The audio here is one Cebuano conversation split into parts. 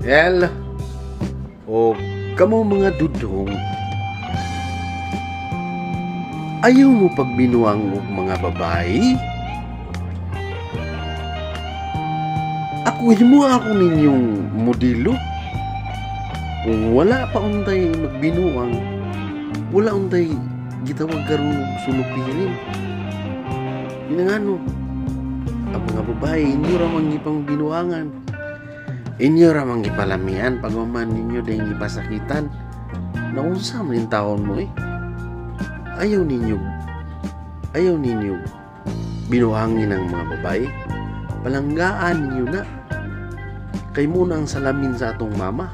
El, o kamo mga dudong, ayaw mo pagbinuang og mga babae? Ako himo ako ninyong modelo. Kung wala pa untay magbinuang, wala untay gitawag karon og sulupirin. Inangano, ang mga babae inyo ra man gipang binuangan. Inyo ra man gipalamian paghuman ninyo dayong gipasakitan. Naunsa man yung taon mo eh. Ayaw ninyo binuhangin ang mga babae. Palanggaan ninyo na. Kay mo na ang salamin sa atong mama.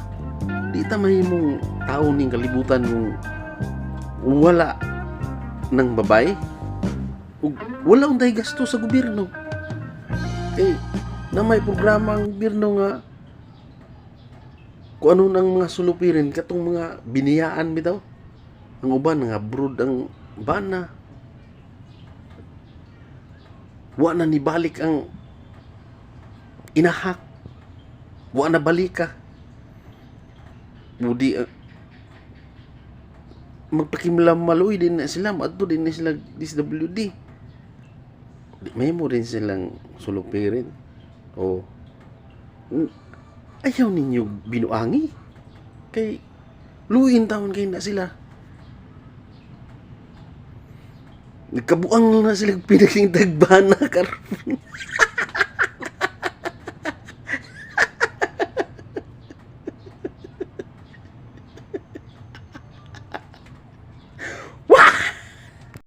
Di ta mahimong tao ning kalibutan kung wala ng babae. Ug wala untay gasto sa gobyerno. Eh, na may programa ang gobyerno nga kung ano nang mga sulupirin katong mga biniyaan bitaw. Ang uban nga abroad ang bana. Wa na nibalik ang inahak. Wa na balika. Budi magpakimlam maloy din na sila, adto din na sila DSWD. Di may mo rin silang sulupirin. O ayaw ninyo binuangi. Kay luin taon kay na sila. Nagkabuang na sila pinaging tagbana karon.